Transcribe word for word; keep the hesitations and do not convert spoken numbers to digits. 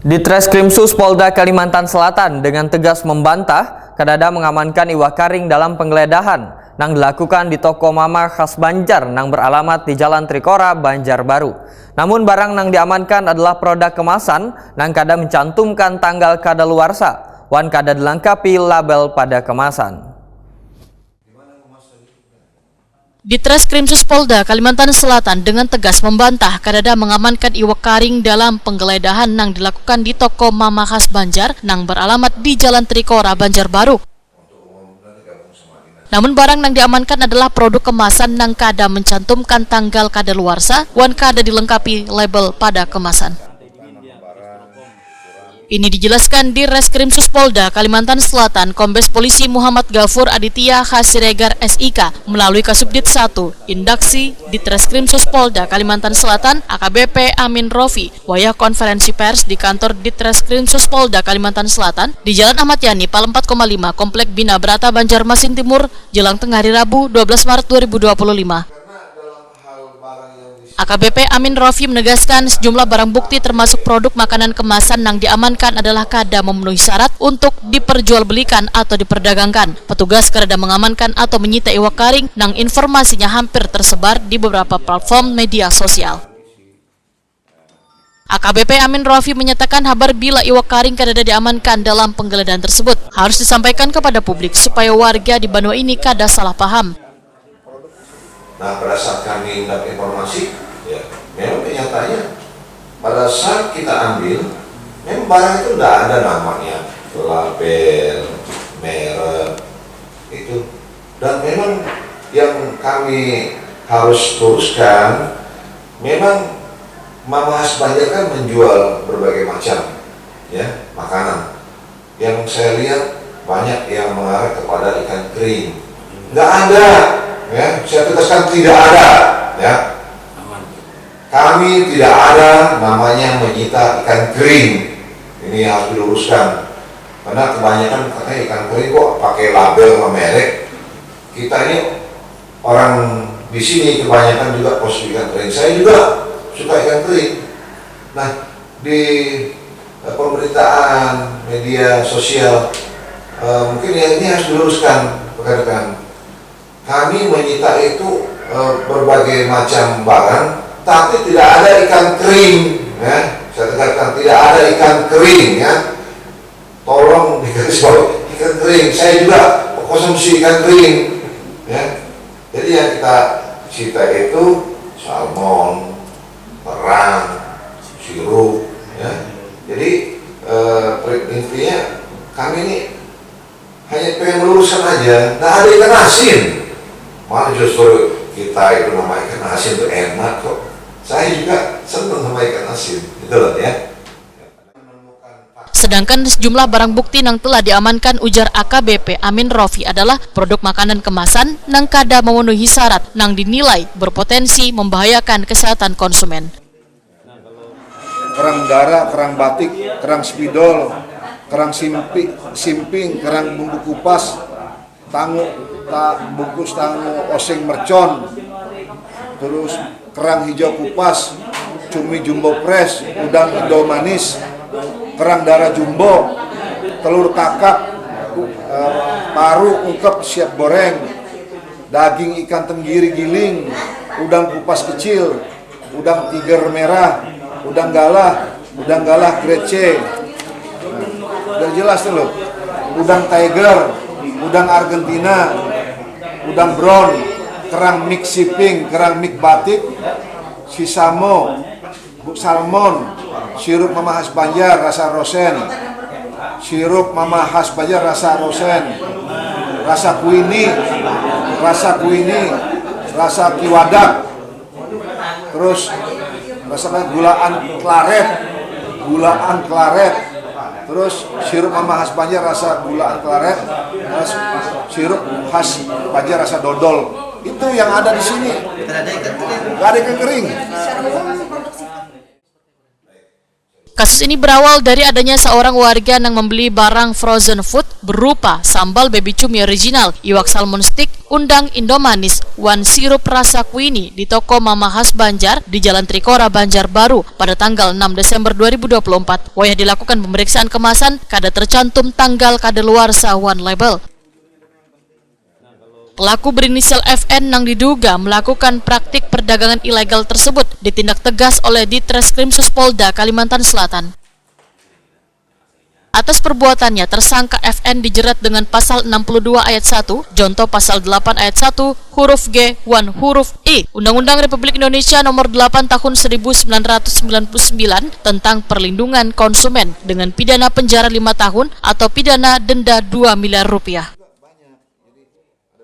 Ditreskrimsus Polda Kalimantan Selatan dengan tegas membantah kadada mengamankan iwak karing dalam penggeledahan nang dilakukan di toko Mama Khas Banjar nang beralamat di Jalan Trikora, Banjarbaru. Namun barang nang diamankan adalah produk kemasan nang kada mencantumkan tanggal kadaluarsa wan kada dilengkapi label pada kemasan. Ditreskrimsus Polda Kalimantan Selatan dengan tegas membantah kadada mengamankan iwak karing dalam penggeledahan nang dilakukan di toko Mama Khas Banjar nang beralamat di Jalan Trikora, Banjarbaru. Namun barang nang diamankan adalah produk kemasan nang kada mencantumkan tanggal kadaluarsa wan kada dilengkapi label pada kemasan. Ini dijelaskan Dirreskrimsus Polda Kalimantan Selatan, Kombes Polisi Muhammad Gafur Aditya H Siregar, S I K, melalui Kasubdit satu, Indaksi, Ditreskrimsus Polda Kalimantan Selatan, A K B P Amin Rofi, wayah konferensi pers di kantor Ditreskrimsus Polda Kalimantan Selatan di Jalan Ahmad Yani, Pal empat koma lima, Komplek Bina Brata, Banjarmasin Timur, jelang tengah hari Rabu, dua belas Maret dua ribu dua puluh lima. A K B P Amin Rofi menegaskan sejumlah barang bukti termasuk produk makanan kemasan nang diamankan adalah kada memenuhi syarat untuk diperjualbelikan atau diperdagangkan. Petugas kadada mengamankan atau menyita iwak karing nang informasinya hampir tersebar di beberapa platform media sosial. A K B P Amin Rofi menyatakan habar bila iwak karing kadada diamankan dalam penggeledahan tersebut harus disampaikan kepada publik supaya warga di banua ini kada salah paham. Nah, pada saat kami mendapat informasi, ya, memang kenyataannya pada saat kita ambil, memang barang itu tidak ada namanya, label, merek, itu. Dan memang yang kami harus luruskan, memang Mama Khas Banjar kan menjual berbagai macam, ya, makanan. Yang saya lihat banyak yang mengarah kepada ikan kering. Nggak ada, ya. Saya tegaskan tidak ada, ya. Kami tidak ada namanya menyita ikan kering. Ini harus diluruskan. Karena kebanyakan katanya ikan kering kok pakai label sama merek. Kita ini orang di sini kebanyakan juga positif ikan kering. Saya juga suka ikan kering. Nah, di eh, pemberitaan media sosial eh, mungkin ya ini harus diluruskan rekan-rekan. Kami menyita itu eh, berbagai macam barang, tapi tidak ada ikan kering. Ya, saya tegaskan tidak ada ikan kering. Ya, tolong digarisbawahi ikan kering. Saya juga konsumsi ikan kering. Ya, jadi yang kita sita itu salmon, kerang, sirup. Ya. Jadi eh, intinya kami ini hanya pengen meluruskan aja, nggak ada ikan asin. Malah justru kita itu nama ikan asin tuh enak kok. Saya juga seneng sama ikan asin, gitu loh ya. Sedangkan sejumlah barang bukti nang telah diamankan ujar A K B P Amin Rofi adalah produk makanan kemasan nang kada memenuhi syarat nang dinilai berpotensi membahayakan kesehatan konsumen. Kerang dara, kerang batik, kerang spidol, kerang simpi, simping, kerang bumbu kupas, tangu, ta, bungkus tangu oseng mercon, terus kerang hijau kupas, cumi jumbo press, udang indo manis, kerang dara jumbo, telur kakak, eh, paru ungkep siap goreng, daging ikan tenggiri giling, udang kupas kecil, udang tiger merah, udang galah, udang galah grade C. Nah, udah jelas nih loh. Udang tiger, udang Argentina, udang brown, kerang mix siping, kerang mix batik, sisamo, bu salmon, sirup mama khas Banjar rasa rosen, sirup mama khas Banjar rasa rosen, rasa kuini, rasa kuini, rasa kiwadak, terus rasa apa, gulaan klaret, gulaan klaret, terus sirup mama khas Banjar rasa gulaan klaret, terus sirup khas Banjar rasa dodol. Itu yang ada di sini. Nggak ada ikan kering. Kasus ini berawal dari adanya seorang warga yang membeli barang frozen food berupa sambal baby cumi original, iwak salmon stick, undang Indomanis, wan sirup rasa kuini di toko Mama Khas Banjar di Jalan Trikora, Banjarbaru pada tanggal enam Desember dua ribu dua puluh empat. Wayah dilakukan pemeriksaan kemasan, kada tercantum tanggal kadaluarsa wan label. Pelaku berinisial F N yang diduga melakukan praktik perdagangan ilegal tersebut ditindak tegas oleh Ditreskrimsus Polda Kalimantan Selatan. Atas perbuatannya, tersangka F N dijerat dengan Pasal enam puluh dua Ayat satu, jonto Pasal delapan Ayat satu, huruf G, wan huruf I, Undang-Undang Republik Indonesia Nomor delapan Tahun seribu sembilan ratus sembilan puluh sembilan tentang Perlindungan Konsumen, dengan pidana penjara lima tahun atau pidana denda dua miliar rupiah.